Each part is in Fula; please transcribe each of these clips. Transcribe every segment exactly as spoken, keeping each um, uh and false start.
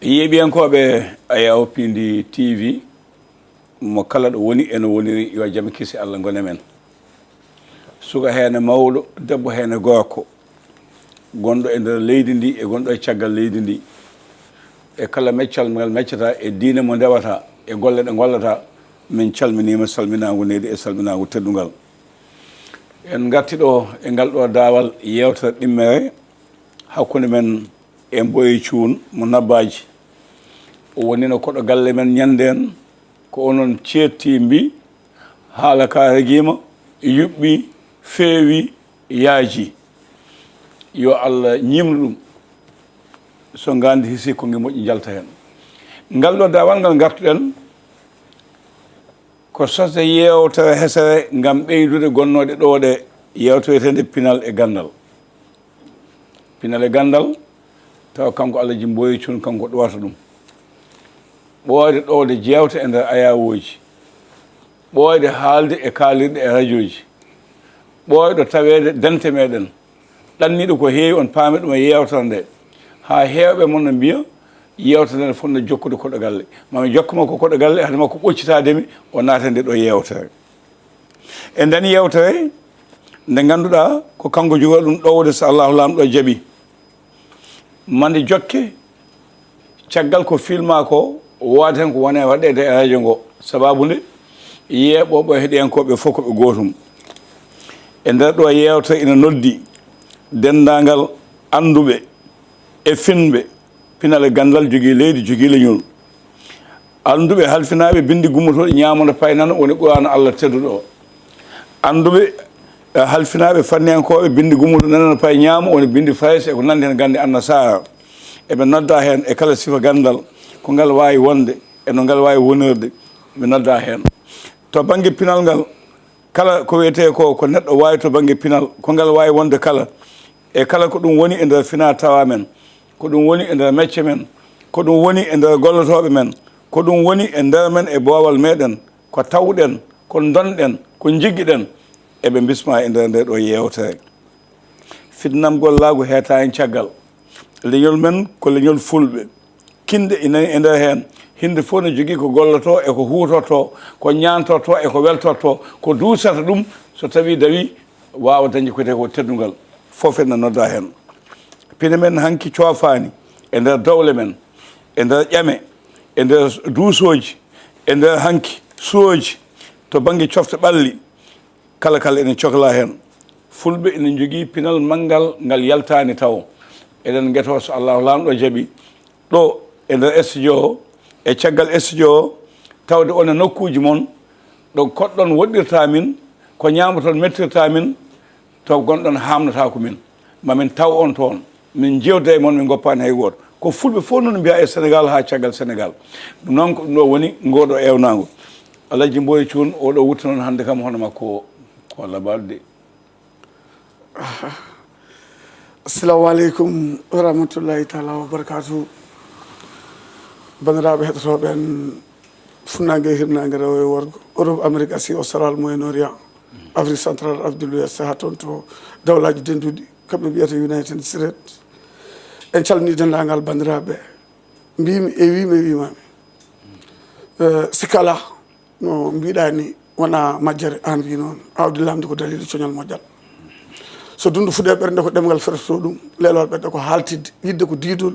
Yeeɓiyankooɓe Ayaw Pindi T V, mo kala ɗo woni e no woniri, yo jam e kisi Allah ngon e men. Suka heen e mawɗo, debbo heen e gorko, gonɗo e nder leydi ndi e gonɗo e caggal leydi ndi, e kala meccal ngal meccata, e diine mo ndewata, e golle ɗe ngollata, min calminiima salminaango neydi e salminaango teddungal. En ngarti ɗo e ngal ɗo daawal yeewtere ɗimmere hakkunde men e Mboye Cuun mo Nabbaaji. O wonino koɗo galle men ñanndeen, ko onon ceetti mbi, haala ka regiima, yuɓɓi, feewi, yaaji. Yo Allah ñimnu ɗum. So ngaandi hisi, ko ngi moƴƴi njalta heen. Ngal ɗo daawal ngal ngartuɗen, ko sosde yeewtere hesere ngam ɓeydude gonnooɗe ɗo ɗe yeewtoyteende pinal e ganndal. Pinal e ganndal, tawa kanko Alhaji Mboye Cuun, kanko ɗowata ɗum. Ɓooyde ɗowde jeewte e nder ayawooji, ɓooyde haalde e kaalirɗe e rajooji, ɓooyɗo taweede dente meɗen, ɗanniiɗo ko heewi, on paami ɗum e yeewtere nde. Haa heewɓe mon no mbiya, yeewtere nde fotno jokkude koɗo galle. Mami jokkuma ko koɗo galle, hade makko ɓoccitaade mi, o naata nde ɗo yeewtere. E nden yeewtere nde ngannduɗaa ko kanko jogori ɗum ɗowde, so Allahu Laamɗo jaɓi. Mande jokke, caggal ko filma ko, wooda heen ko wone waɗeede e radio ngo. Sababu nde, yeeɓooɓe e heɗiyankooɓe fof ko ɓe gootum. E nder ɗo yeewtere ina noddi denndaangal annduɓe e finɓe pinal e ganndal, jogii leydi, jogii leñol. Annduɓe halfinaaɓe binndi gummotooɗi ñaamo no paynano woni Qur'aana Allah tedduɗo o. Annduɓe, eh, halfinaaɓe fanniyankooɓe binndi gummotooɗi nano no pay ñaamo woni binndi Farayse e ko nanndi heen gannde annasaara. Eɓe nodda heen e kala sifa ganndal, ko ngal waawi wonde e no ngal waawi wonirde, ɓe nodda heen. To bannge pinal ngal, kala ko wiyetee ko, ko neɗɗo waawi to bannge pinal, ko ngal waawi wonde kala, e kala ko ɗum woni e nder fina tawa men, ko ɗum woni e nder mecce men, ko ɗum woni e nder gollotooɓe men, ko ɗum woni e nder men e boowal meɗen, ko tawɗen, ko ndonɗen, ko njiggiɗen, eɓe mbisma e nder nde ɗo yeewtere. Fitnam gollaagu heetaani caggal. Leñol men ko leñol fulɓe. Kinde ina e nder heen. Hinde fof no jogii ko gollotoo e ko huutortoo, ko ñaantortoo e ko weltortoo, ko duusata ɗum so tawii dawii waawa dañde ko wiyetee ko teddungal. Fof ene nodda heen. Pine men hanki coofaani e nder dowle men, e nder ƴame, e nder duusooji, e nder hanki suwooji, to bannge cofte ɓalli, kala kala ene cokla heen. Fulɓe ene njogii pinal manngal ngal yaltaani tawo. Eɗen ngeto so Allahu Laamɗo jaɓi, ɗo e nder studio o, e caggal studio o, tawde on e nokkuuji mon, ɗo koɗɗon woɗɗirta min, ko ñaamoton mettirta min, to gonɗon haamnataako min. Ma min taw on toon, min njeewtida e mon, min ngoppaani hay gooto. Ko fulɓe fof noon mbiya e Senegaal haa caggal Senegaal. Ɗum noon ko ɗum ɗo woni ngoo ɗo eewnaango. Alhaji Mboye Cuun, oo ɗo wutte noon hannde kam hono makko o, o labaɗo de. Assalamu aleykum wa rahmatullahi taala wa barakatuhu. Banndiraaɓe heɗotooɓe en, funnaange e hirnaange, rewo e worgo, Europe, Amérique, Asie Australe, Moyen Orient, Afrique Centrale, Afrique de l'Ouest, haa toon to dawlaaji dennduɗi, kamɓe mbiyata United States. En calminii denndaangal banndiraaɓe. Mbiimi e wiimi e wiimaami. Eh, sikka alaa, no mbiɗaa ni, wonaa majjere, aan mbii noon. Aawdi laamndi ko daliilu coñal moƴƴal. So dunndu fuɗe ɓernde ko ɗemngal fertoto ɗum, leelol ɓernde ko haaltidde, yidde ko diidol,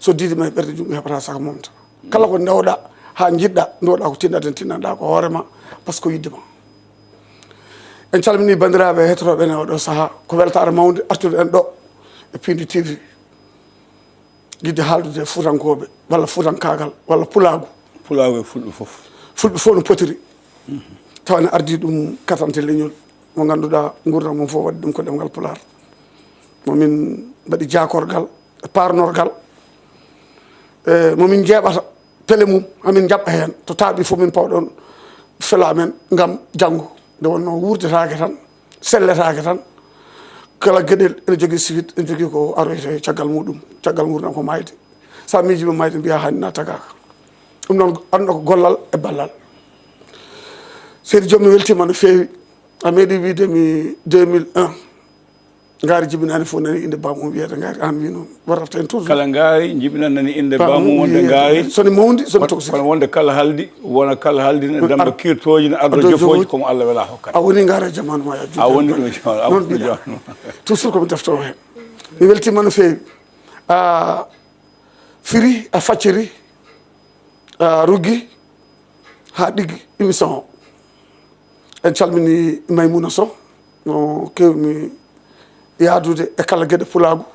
so diidi ma e ɓernde junngo heɓata saka momta. Kala ko ndewɗaa haa njiɗɗaa, ndewɗaa ko tinnaden tinnanɗaa ko hoore ma, par ce que ko yidde ma. En calminii banndiraaɓe heɗotooɓe en e oɗo sahaa, ko weltaare mawnde artude en ɗo e Pindi T V. Yiɗde haaldude e Fuutankooɓe, walla Fuutankaagal, walla Pulaagu. Pulaagu e Fulɓe fof. Fulɓe fof no potiri. Tawa ene ardii ɗum katante leñol mo ngannduɗaa nguurndam mum fof waɗi ɗum ko ɗemngal Pulaar. Mo min mbaɗi jaakorgal e paarnorgal. E mo min njeeɓata pele mum, hamin njaɓɓa heen. To taaɓi fof min pawa ɗoon fela amen ngam janngo. Nde wonnoo wuurdetaake tan, selletaake tan. Kala geɗel ene jogii suite, ene jogii ko aroyta e caggal muɗum. Caggal nguurndam ko maayde. So a miijii ma maayde, mbiyaa haani na tagaaka. Ɗum noon, aduna ko gollal e ballal. Seydi Joom, mi weltiima no feewi. A meeɗi wiyde mi deux mille un. Ngaari jibinaani fof nani innde baamum wiyata ngaari, aan wino warrata heen toujours. Kala ngaari jibinaani nani innde baamum wonde ngaari. Soni mawndi soni toksi. Kono wonde kala haldi wona kala haldi ne damba kirtooji ne ardo jofooji, komo Allah wela hokkata. A woni ngaara jamaanu ma ya. A woni ɗum jamaanu. Noon mbiɗa. Toujours komi deftowo heen. Mi weltiima no feewi. A firi, a facciri, a ruggi haa ɗiggi émission o. En calmini Maymuna Sow no keewmi yaadude e kala geɗe pulaagu.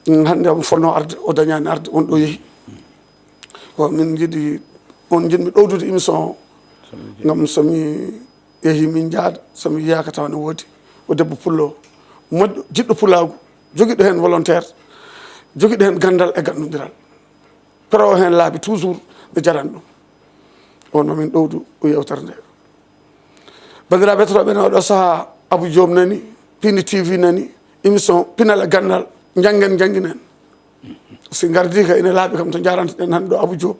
Hannde omo fotnoo arde, o dañaani arde, on ɗo yehi. Ko min njiɗi, on njiɗmi ɗowdude émission o ngam so mi yehi min njaada, so mi yiyaaka tawa ne woodi. O debbo pullo moƴƴo, jiɗɗo pulaagu, jogiɗo heen volontaire, jogiɗo heen ganndal e ganndondiral. Pero o heen laabi toujours ɓe jarani ɗum. On mamin ɗowdu o yewtere nde. Banndiraaɓe heɗotooɓe, ne oɗo sahaa Abou Diop nani, Pindi T V nani, émission Pinal e Ganndal, njanngen njannginen. Si ngardi ka ina laaɓi kam to njaranteɗen hannde ɗo Abou Diop,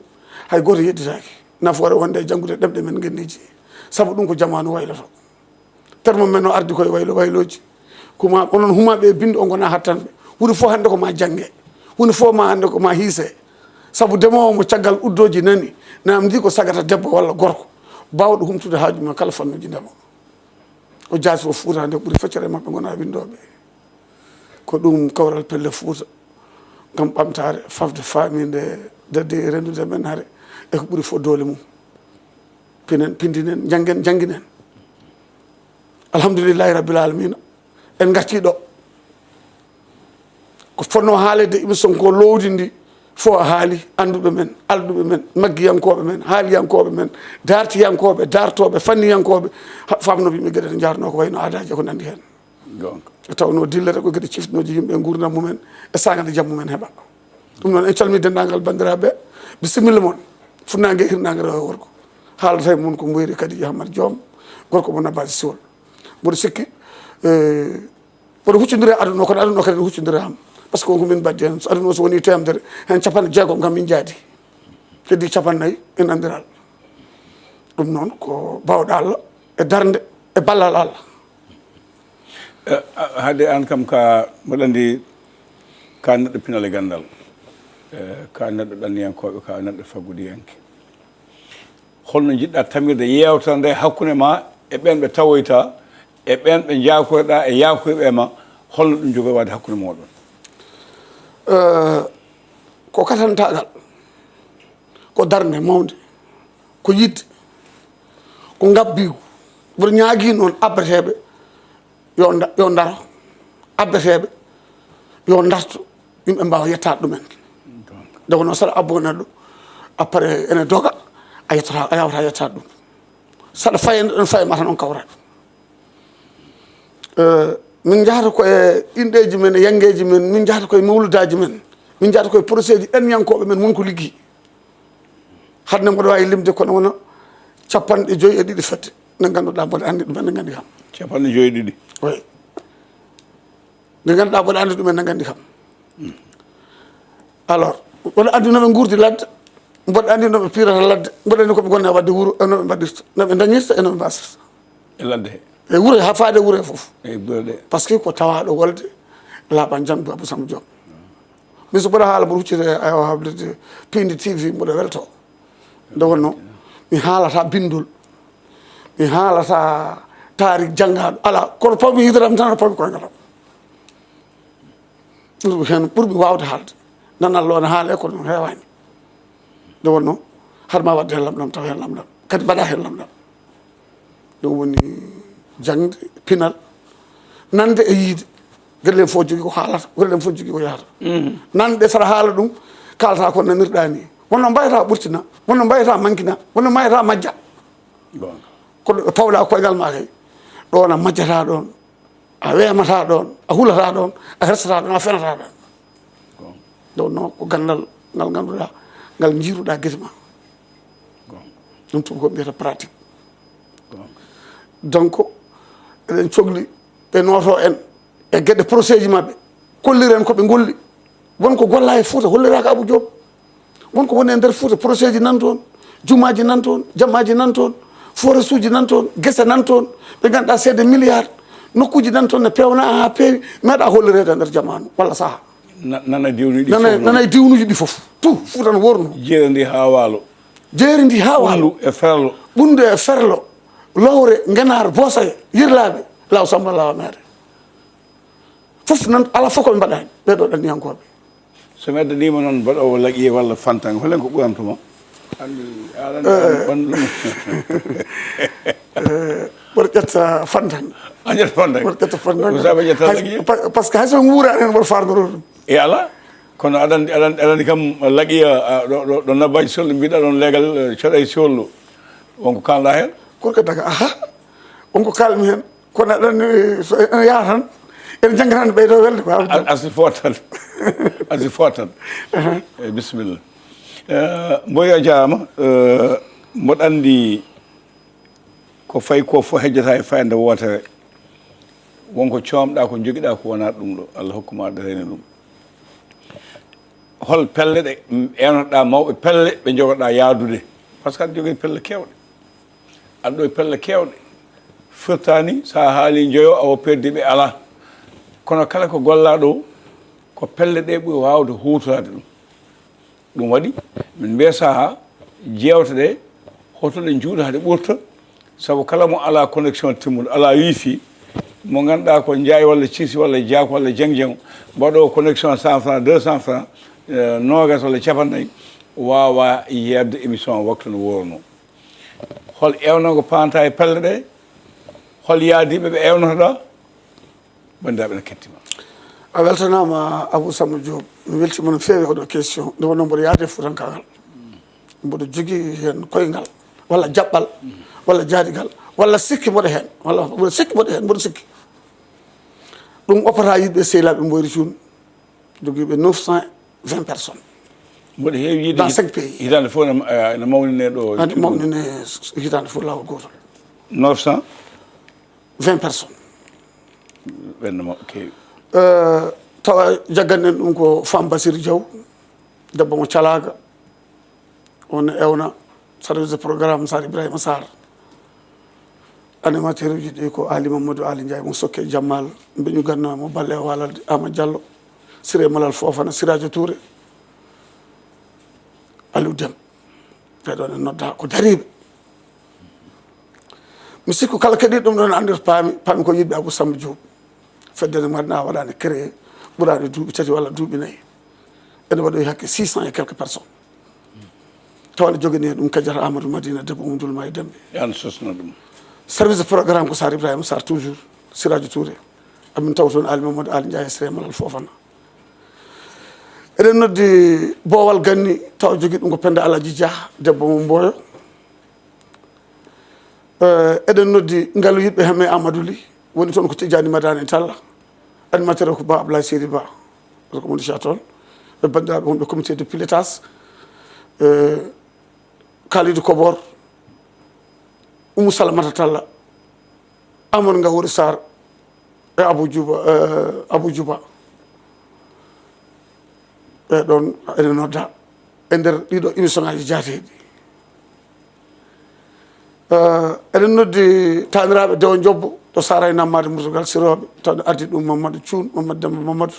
hay gooto yedditaaki. Nafoore wonde e janngude ɗemɗe men ngenniiji. Sabu ɗum ko jamaanu wayloto. Termo men o ardi koye waylo waylooji. Kuma onon humaaɓe e binndi o ngona hattanɓe. Woni fof hannde ko ma jannge. Woni fof ma hannde ko ma hiise. Sabu demoowo mo caggal uddooji nani, namdi ko sagata debbo walla gorko baawɗo humtude haaju ma kala fannuji ndema. O jaasi o Fuuta nde ɓuri feccere maɓɓe ngona winndooɓe. Ko ɗum kawral pelle Fuuta ngam ɓamtaare, fafde, faaminde, dadde e renndude men hare e ko ɓuri fof doole mum. Pinen, pindinen, njanngen, njannginen. Alhamdulillahi rabbil alamina, en ngartii ɗo. Ko fotnoo haaleede e émission ko loowdi ndi fof a haali, annduɓe men, alɗuɓe men, maggiyankooɓe men, haaliyankooɓe men, daartiyankooɓe, daartooɓe, fanniyankooɓe, ha-, faamnooɓe yimɓe geɗe ɗe njaarnoo ko wayno aadaaji e ko nanndi heen. Gonga. E tawnoo dillata ko geɗe ciftinooje yimɓe e nguurndam mumen e saanga nde jam mumen heɓa. Ɗum noon en calmii denndaangal banndiraaɓe, bisimilla mon, funnaange e hirnaange rewo e worgo. Haalata e mum ko Mboyri Kadija Hammat Joom, gorko mo Nabaaji Siwol. Mboɗo sikki, eh, mboɗo huccondiri e aduna o, kono aduna o kadi ne huccondiri e am. Par ce que ko min mbaɗdi heen. So aduna o so woni teemedere, heen capanɗe jeegom kam min njaadi. Heddi capanɗe nayi e nandiral. Ɗum noon ko baawɗo Allah e darnde e ballal Allah. Eh, a-, hade aan kam ka, mboɗo anndi ka neɗɗo pinal e ganndal. Eh, ka neɗɗo ɗanniyankooɓe, ka neɗɗo faggudiyanke. Holno njiɗɗa tamirde yeewtere nde hakkunde ma e ɓeen ɓe tawoyta, e ɓeen ɓe njaakoyɗa e yaakoyɓe e ma, holno ɗum jogori waɗde hakkunde mooɗon? Eh, ko katantaagal, ko darnde mawnde, ko yiɗde, ko ngabbiigu. Mboɗo ñaagii noon abbeteeɓe yo nda-, yo ndaro, abbeteeɓe yo ndarto, yimɓe mbaawa yettaade ɗumen. Nde wonno saɗa abbo neɗɗo, après ene doga, a yettata, a yawata yettaade ɗum. Saɗa faye, ene faye ma tan on kawra ɗum. Eh, min njahata ko e inɗeeji men, e yanngeeji men, min njahata ko e mawludaaji men, min njahata ko e projet ji ɗanniyankooɓe men, won ko liggi. Hannde mboɗo waawi limde kono wona capanɗe joyi e ɗiɗi fedde, nde ngannduɗaa mboɗo anndi ɗum, ene nganndi kam. Capanɗe joyi e ɗiɗi? Oui. Nde ngannduɗaa mboɗo anndi ɗum, ene nganndi kam. Alors, mboɗo anndi no ɓe nguurdi ladde, mboɗo anndi no ɓe piirata ladde, mboɗo anndi ko ɓe ngonna waɗde wuro, e no ɓe mbaɗirta, no ɓe dañirta, e no ɓe mbasirta. E ladde he? E wuro he, haa faade e wuro he fof. E wuro ɗe. Par ce que ko tawaaɗo wolde laaɓan jam, Abou Samba Diop. Min so mboɗo haala, mboɗo huccita e, ayo, haalirde Pindi T V, mboɗo welto. Nde wonno, mi haalata binndol, mi haalata tarik janngaaɗo, alaa, kono pawmi yidere am tan, aɗa pawmi koyngal am. Ɓurmi heen, ɓurmi waawde haalde. Nan Allah o ne haala e kono ɗum heewaani. Nde wonno, haɗa ma waɗde heen lamɗam, tawa heen lamɗam. Kadi mbaɗa heen lamɗam. Ɗum woni jaŋde, pinal, nande e yiide. Geɗe ɗen fof jogii ko haalata, geɗe ɗen fof jogii ko yahata. Nande saɗa haala ɗum, kaalata ko nanirɗa ni. Wonno mbayata ɓurtina, wonno mbayata mankina, wonno mbayata majja. Goonga. Kono ɓe pawɗa koyngal ma kay, ɗon a majjata ɗon, a weemata ɗon, a hulata ɗon, a hersata ɗon, a fenata ɗon. Goonga. Nde wonno ko ganndal ngal ngannduɗaa, ngal njiiruɗaa gite ma. Goonga. Ɗum tubakoɓe mbiyata pratique. Goonga. Donc, eɗen cogli ɓe nooto en e geɗe projet ji maɓɓe, kolliren ko ɓe ngolli. Won ko golla e Fuuta, holliraaka Abou Diop. Won ko woni e nder Fuuta, projet ji nan toon, jumaaji nan toon, jamaaji nan toon, forest uji nan toon, gese nan toon. Ɓe ngannduɗaa c'est des milliards. Nokkuuji nan toon ne peewna haa peewi, meeɗa hollireede e nder jamaanu walla saha. Nana diwnuji ɗi nana fof. Nana diwnuji ɗi fof, tout Fuuta no worno. Jeeri ndi haa waalo. Jeeri ndi haa waalo. Ɓunndu e ferlo. Ɓunndu e ferlo. Lowre, Ngenaar, Boosoye, Yirlaaɓe, Laaw Sammba, Laaw Meere. Fof nan, alaa fof ko ɓe mbaɗaani, ɓee ɗoo ɗanniyankooɓe. So mi addaniima noon mbaɗoowo laqiye walla fantan, hol heen ko ɓuranto ma? Anndi aɗa anndi ɓanndu ɗum. Mboɗo ƴetta fantan. A ƴetta fantan. Mboɗo ƴetta fantan. Ko sabu a ƴetta laqiye? Par ce que hay so mi wuuraani heen mboɗo faarnoroo ɗum. E alaa. Kono aɗa anndi aɗa anndi kam laqiya ɗo ɗo ɗo Nabbaaji Sollu mbiɗa ɗoon leegal coɗay Sollu. Wonko kaalɗa heen? Korka daga aha. Wonko kaalmi heen. Kono aɗa anndi so ene yaha tan ene jannga tan ɓeydo welde ko. Asi footan. Asi footan. Eyi bisimilla. Mboyo a jaaraama. Mboɗo anndi ko fayi ko fof hejjata e fayande wootere. Wonko coomɗa ko njogiɗa ko wonaa ɗum ɗo Allah hokkuma aɗa reeni ɗum. Hol pelle ɗe ewnotoɗa mawɓe pelle ɓe njogoɗa yaadude? Par ce que aɗa jogii pelle kewɗe. Aɗa ɗo e pelle keewɗe. Firtaani so a haalii njoyo awa perdi ɓe alaa. Kono kala ko gollaa ɗo ko pelle ɗe ɓuri waawde huutoraade ɗum. Ɗum waɗi min mbiya sahaa jeewte ɗe hoto ɗe njuuta hade ɓurta. Sabu kala mo alaa connexion timmuɗo alaa wifi mo ngannduɗaa ko njaay walla ciisi walla jaak walla jeng jeng mbaɗoowo connexion cent franc deux cent franc noogas walla capannayyi waawa yeeɓde émission o waktu no woornoo. Hol ewnoogo paanta e pelle ɗe? Hol yaadiiɓe ɓe ewnotoɗaa? Banndiraaɓe ene kettima. A weltanaama Abou Samba Diop, mi weltiima no feewi oɗo question nde wonno mboɗo yaade e fuutankaagal. Mboɗo jogii heen koyngal walla jaɓɓal walla jaadigal walla sikki mboɗo heen walla mboɗo sikki mboɗo heen mboɗo sikki. Ɗum opata yiɗɓe sehlaaɓe Mboyri Cuun. Jogiiɓe neuf cent vingt personnes. Mboɗo heewi yiide dans cinq pays. Hitaande fof no mawnine ɗo. Ande mawnine hitaande fof laawol gootol. Neuf cent vingt personnes. Ɓenno ma keewi. Tawa jagganɗen ɗum ko Fam Basir Diaw, debbo mo calaaga. On ewna service de programme Sar Ibrahima Sar. Animateur uji ɗi ko Ali Mamadou Ali Ndiaye mo Sokke Jammal, Mbeñu Ganna mo Balle Walalde, Ama Diallo, Siré Malal Fofana, Siradio Touré, Aliou Dem. Ɓeɗo ne nodda ko dariɓe. Mi sikku kala keɗiɗo ɗum ɗon andir paami paami ko yiɗɓe Abou Samba Diop. Fedde ne mbaɗna waɗani créé ɓurani duuɓi tati walla duuɓi nayi. Ene waɗoyi hakke six cent et quelques personnes. Tawa ne jogani hen ɗum Kadiata Amadou Madina debbo Mamadou May Dembe. Yan sosno ɗum. Service de programme ko Sar Ibrahima Sar toujours Siraji Touré. Amin taw toon Ali Mamadou Ali Ndiaye Siré Malal Fofana. Eɗen noddi Boowal Ganni tawa jogii ɗum ko Penda Alaji Dia debbo mo Mboyo. Eɗen noddi ngalu yiɗɓe hemme Amadou Ly woni toon ko Tijani Madani Talla. Animateur o ko Ba Ablaye Seydi Ba. Ko mo Richard toon. Ɓe banndiraaɓe wonɓe comité de pilotage. Kalidou Kobor, Oumou Salamata Talla, Amadou Ngawori Sarr e Abou Djouba, Abou Djouba. Ɓe ɗon ene nodda e nder ɗiɗo émission ngaji jaateeɗi. Eɗen noddi taaniraaɓe Dewo Jobbo to Saray Nammade Murtugal Sirooɓe, taw ardii ɗum Mamadou Cuun, Mamadou Demba Mamadou.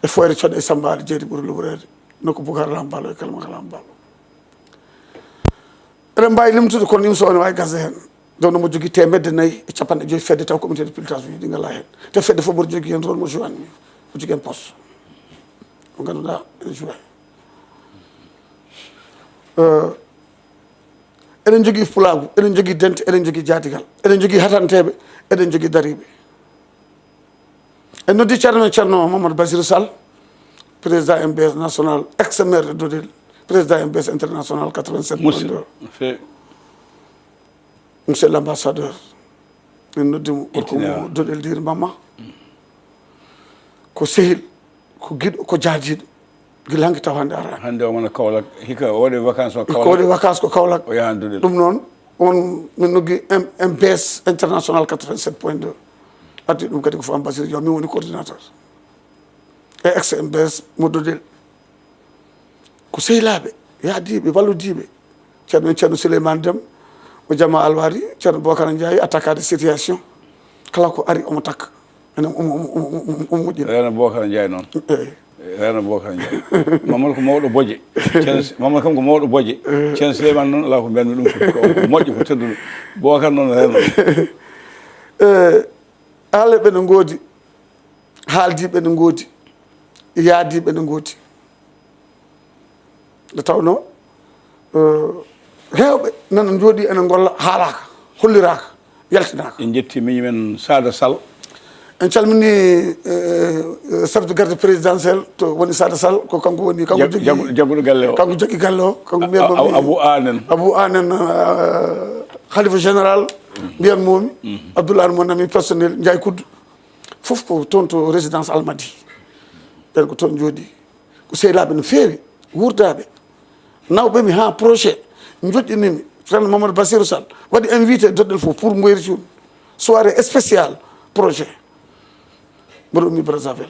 E foyre coɗɗe e Samba Ali Jeydi ɓuri luɓreede nokku Boucar Lam Ballo e Kalma Lam Ballo. Eɗen mbaawi limtude kono ɗum so woni waawi gasde heen. Nde wonno mo jogii teemedde nayi e capanɗe joyi fedde taw comité de pilotage uji ɗi ngalaa heen. Te fedde fof mboɗo jogii heen rôle mo joué anmi o jogii heen poste mo ngannduɗaa ene joué. Eɗen jogii pulaagu, eɗen jogii dente, eɗen jogii jaadigal, eɗen jogii hatanteeɓe, eɗen jogii dariiɓe. En noddi Ceerno men Ceerno Mamadou Basirou Sall, président M B S national, ex maire de Dodel, président M B S international quatre-vingt-sept point deux. Monsieur l'ambassadeur, en noddi mo gorko mo Dodel Diri Mama. Ko sehil, ko giɗo, ko jaadiiɗo. Gila hanki taw hannde araani. Hannde o wona Kaolack, hikka o waɗi vacances o Kaolack. Ko waɗi vacances ko Kaolack. O yahan Dodel. Ɗum noon on min noggi M B S international quatre-vingt-sept point deux. Addi ɗum kadi ko Fam Basir Diaw min woni coordinateur. E ex M B S mo Dodel. Ko sehilaaɓe, yaadiiɓe, walludiiɓe. Ceerno men Ceerno Souleymane Dem, o Jama Alwari, Ceerno Bokar Ndiaye, attaquant de situation. Kala ko ari omo takka. Ene omo, omo, omo, omo, omo moƴƴina. Reeno Bookara Njaay noon. Eeyi. Reeno Bookara Njaay. Mamadou ko mawɗo boje. Ceerno, Mamadou kam ko mawɗo boje. Ceerno Souleymane noon alaa ko mbiyatmi ɗum, ko moƴƴo, ko tedduɗo. Bookara noon reeno. Haalleeɓe ne ngoodi, haaldiiɓe ne ngoodi, yahdiiɓe ne ngoodi. Nde tawnoo heewɓe nana njooɗii ene ngolla, haalaaka, holliraaka, yaltinaaka. En njetti miñi men Sada Sall. En calminii chef de garde présidentiel to woni Sada Sall, ko kanko woni, kanko jogii, jagguɗo galle o, kanko jogii galle o, kanko mbiyen ɗo Abou Anen. Abou Anen, khalifa général, mbiyan momi Abdoulaye, mon ami personnel, Ndiaye Koudou. Fof ko toon to résidence Almadi. Ɓen ko toon njooɗii. Ko sehilaaɓe no feewi, wuurdaaɓe. Nawɓe mi haa projet, njoƴƴinii mi. Ceerno Mamadou Bassirou Sall waɗi invité doɗɗel fof pour Mboyri Cuun. Soirée spéciale projet. Mboɗo ummi Brazzaville.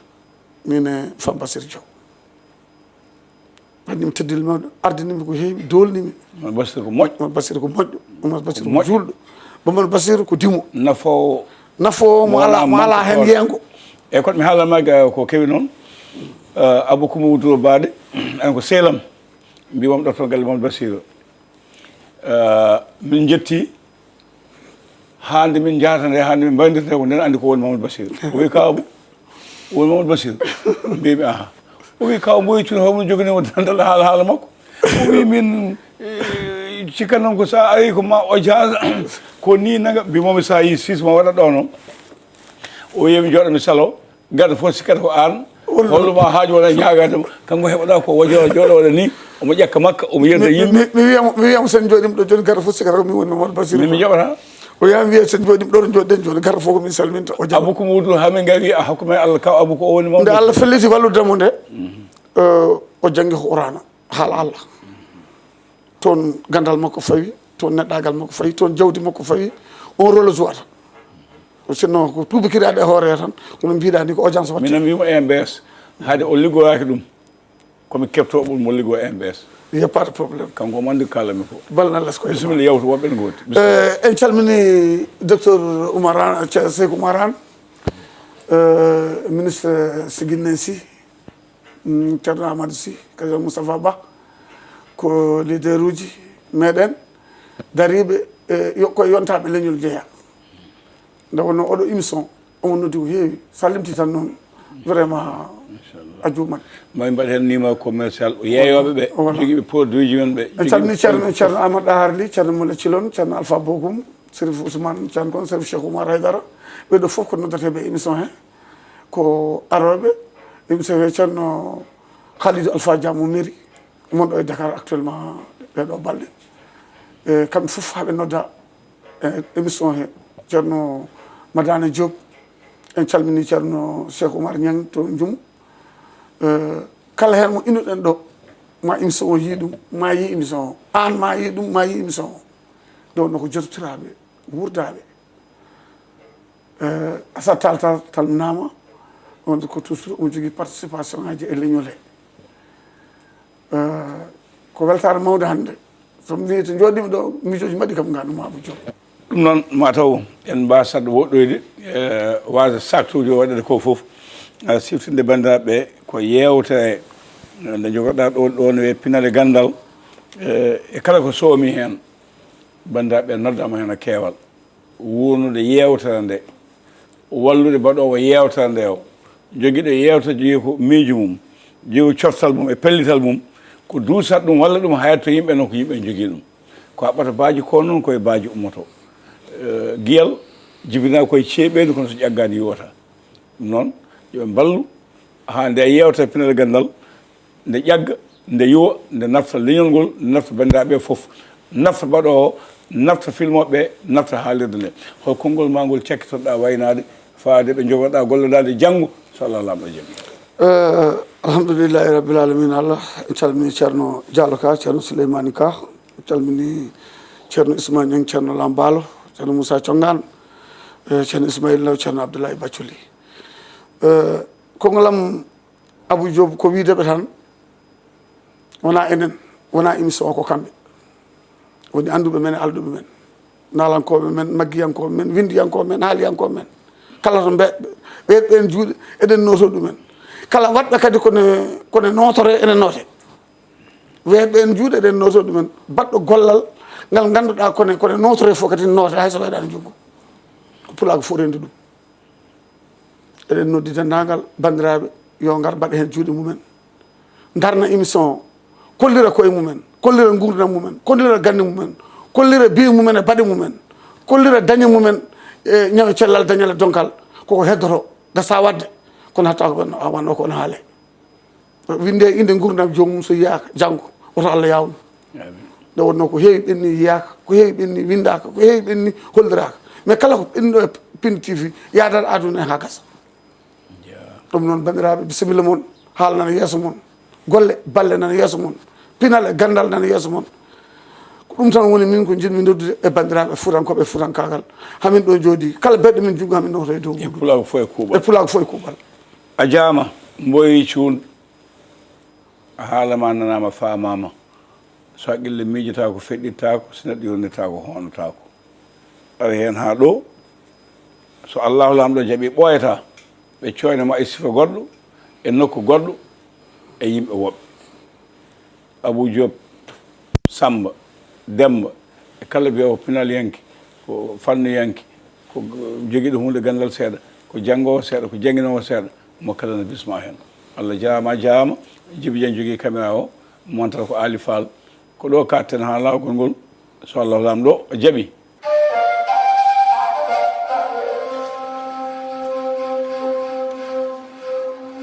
Min e Fam Bassirou Diaw. Waɗnimi teddel mawɗo, ardinimi ko heewi, doolnimi. Oumar Bassirou ko moƴƴo. Oumar Bassirou ko moƴƴo. Oumar Bassirou ko juulɗo. Oumar Bassirou ko dimo. Nafoowo. Nafoowo mo alaa, mo alaa heen yeengo. Eyi, kono mi haalana ma ko kewi noon. Abou Coumba Wuduro Baade, en ko seelam. Mbiwam ɗo to galle Mamadou Bassirou. Min njetti. Haa nde min njahata nde, haa nde min mbayndirta nde, ko nden anndi ko woni Mamadou Bassirou. O wi, "Kaw Abou, woni Mamadou Bassirou?" Mbimi, "Aha." O wi, "Kaw Mboyri Cuun, homo joginii mo dandal haala, haala makko?" O wi, "Min, eh, cikkanno ko so a ari ko ma o jaasa, ko ni naga." Mbimomi, "So a yi siis ma waɗa ɗo noon." O wi, "Mi jooɗo, mi salo." Garɗo fof sikkata ko aan. Hollo ma haaju wona ñaagaade mo. Kanko heɓaɗa ko wajo jooɗo waɗa ni. Omo ƴakka makka, omo yerda yimɓe. Mi wiyamo, mi wiyamo sen jooɗima ɗo jooni, garɗo fof sikkata ko min woni Mamadou Bassirou. Min mi jaɓata. O wiya mi wiya sen jooɗima ɗo jooɗiɗen jooni, garɗo fof ko min salminta. O jaɓa. Abou ko mawɗo ha min ngawi a hokku men Allah kaw Abou ko o woni mawɗo. Nde Allah felliti wallude mo nde, o janngi Qur'ana, haala Allah. Toon ganndal makko fawi, toon neɗɗaagal makko fawi, toon jawdi makko fawi, on rôle jouata. Sinno ko tuubakiraaɗe e hoore tan, kono mbiɗa ni ko audience waɗte. Min mbimo E M B S, haade o liggoyaaki ɗum, komi keɓtooɓo mo liggo E M B S. Il y a pas de problème. Kanko omo anndi ko kaalanmi ko. Balnal les koye. Bisimilla, yawtu woɓɓe ne ngoodi. Eh, en calmini docteur Oumar Anne, Cheikh Oumar Anne, eh, ministre Siginne Sy, Ceerno Amadou Sy, Kajoor Moustapha Ba, ko leader uji meɗen dariiɓe, e, yo, koye yontaaɓe leñol jeeya. Nde wonno oɗo émission, omo noddi ko heewi. Sa limti tan noon, vraiment, a juumat. Ma en mbaɗ heen numéro commercial, o yeeyooɓe ɓe, jogiiɓe produit ji men ɓe. En calmini Ceerno, Ceerno Amadou Dahar Ly, Ceerno Moule Thilone, Ceerno Alpha Bokum, Serif Ousmane Thiam kon, Serif Cheikh Oumar Haydara. Ɓeɗo fof ko noddateɓe émission he. Ko arooɓe, émission he Ceerno Khalidou Alpha Dia mo mairie, mon ɗo e Dakar actuellement ɗeɗo balɗe. E, kamɓe fof haɓe nodda e émission he. Ceerno Madana Diop, en calmini Ceerno Cheikh Oumar Niang to Djoum. E, kala heen mo innuɗen ɗo, ma émission o yii ɗum, ma yii émission o. Aan ma yii ɗum, ma yii émission o. Ɗo no ko jototiraɓe, wuurdaɓe. Eh, Asad Tall Tall calminaama. On ko toujours omo jogii participation ngaji e leñol he. Eh, ko weltaare mawnde hannde. So mi wii to njooɗiima ɗo, miijooji mbaɗi kam nganndu ma Abou Diop. Ɗum noon, ma taw en mbaasat woɗɗoyde, eh, waasa saktuuji o waɗata ko fof, eh, siftinde banndiraaɓe ɓe ko yeewtere, eh, nde njogoɗaa ɗo, ɗo no wiyee pinal e ganndal, eh, e kala ko soomi heen. Banndiraaɓe ɓe noddaama heen e keewal. Wuurnude yeewtere nde, wallude mbaɗoowo yeewtere nde o, jogiiɗo yeewtere jogii ko miijo mum, jogii coftal mum e pellital mum, ko duusat ɗum, walla ɗum hayat to yimɓe noon ko yimɓe njogii ɗum. Ko haɓɓata baaji ko noon ko e baaji ummoto. Eh, giyal jibinaa ko e ceeɓeendu kono so ƴaggaani yoota. Ɗum noon, yo ɓe mballu haa nde yeewtere pinal e ganndal, nde ƴagga, nde yuwa, nde nafta leñol ngol, nde nafta banndiraaɓe ɓe fof, nafta mbaɗoowo o, nafta filmooɓe ɓe, nafta haalirde nde. Hol konngol ma ngol cakkitoɗaa waynaade faade ɓe njogoɗaa gollanaade janngo, so Allah laamɗo janngo? Eh, alhamdulillahi rabbil alamina. Allah, en calmini Ceerno Diallo Ka, Ceerno Souleymani Ka, en calmini Ceerno Isma Niang, Ceerno Lam Baalo, Ceerno Moussa Thiongane, eh, Ceerno Ismaïl Ndaw, Ceerno Abdoulaye Bathily. Eh, konngol am Abou Diop, ko wiydeɓe tan, wona enen, wona émission o, ko kamɓe woni annduɓe men e alɗuɓe men, naalankooɓe men, maggiyankooɓe men, winndiyankooɓe men, haaliyankooɓe men. Kala to mbe-, ɓe, ɓeen juuɗe, eɗen nooto ɗumen. Kala waɗɓe kadi kone, kone nootore, enen noote. Weeɓe en juuɗe, eɗen nooto ɗumen. Baɗɗo gollal ngal ngannduɗaa kone, kone nootore fof kadi noote, hay so weeɗaani junngo. Ko pulaagu fof renndi ɗum. Eɗen noddi denndaangal banndiraaɓe, yo ngar mbaɗa heen juuɗe mumen. Ndarna émission o, kollira koye mumen, kollira nguurndam mumen, kollira gannde mumen, kollira biye mumen e baɗe mumen, kollira dañe mumen e ñawe cellal, dañal e donkal. Koko heddoto, gasa waɗde, kono hatta ko wonno, wonno ko won haale. Winde innde nguurndam joomum so yiyaaka, janngo, woto Allah yaawnu. Amin. Nde wonnoo ko heewi ɓenni yiyaaka, ko heewi ɓenni winndaaka, ko heewi ɓenni holliraaka. Mais kala ko ɓenni ɗo e Pindi T V, yaadat aduna en haa gasa. Ɗum noon, banndiraaɓe, bisimilla mon, haal nana yeeso mon. Golle, balle nana yeeso mon. Pinal e ganndal nana yeeso mon. Ko ɗum tan woni min ko njiɗmi noddude e banndiraaɓe Fuutankooɓe e Fuutankaagal. Hamin ɗo jooɗi, kala beɗɗo min junngo hamin ɗo to e dow. E pulaagu fof e kuuɓal. E pulaagu fof e kuuɓal. A jaama, mboyi cuun. A haala ma nanaama, faamaama. So haqqille miijataa ko feɗɗitaako, so neɗɗo yurmitaako, hoonotaako. Ari heen haa ɗo, so Allahu Laamɗo jaɓi, ɓooyataa ɓe coyna ma e sifa goɗɗo, e nokku goɗɗo, e yimɓe woɓɓe. Abuu Joob, Sammba, Demmba, e kala mbiyewo ko pinalyanke, ko fannuyanke, ko jogiiɗo huunde ganndal seeɗa, ko janngoowo seeɗa, ko jannginoowo seeɗa, mo kala no bismaa heen. Allah jaaraama, a jaaraama. Jibi Jan jogii caméra o, montre ko Aali Faal. Ko ɗo kaaɗten haa laawol ngol, so Allah Laamɗo jaɓi.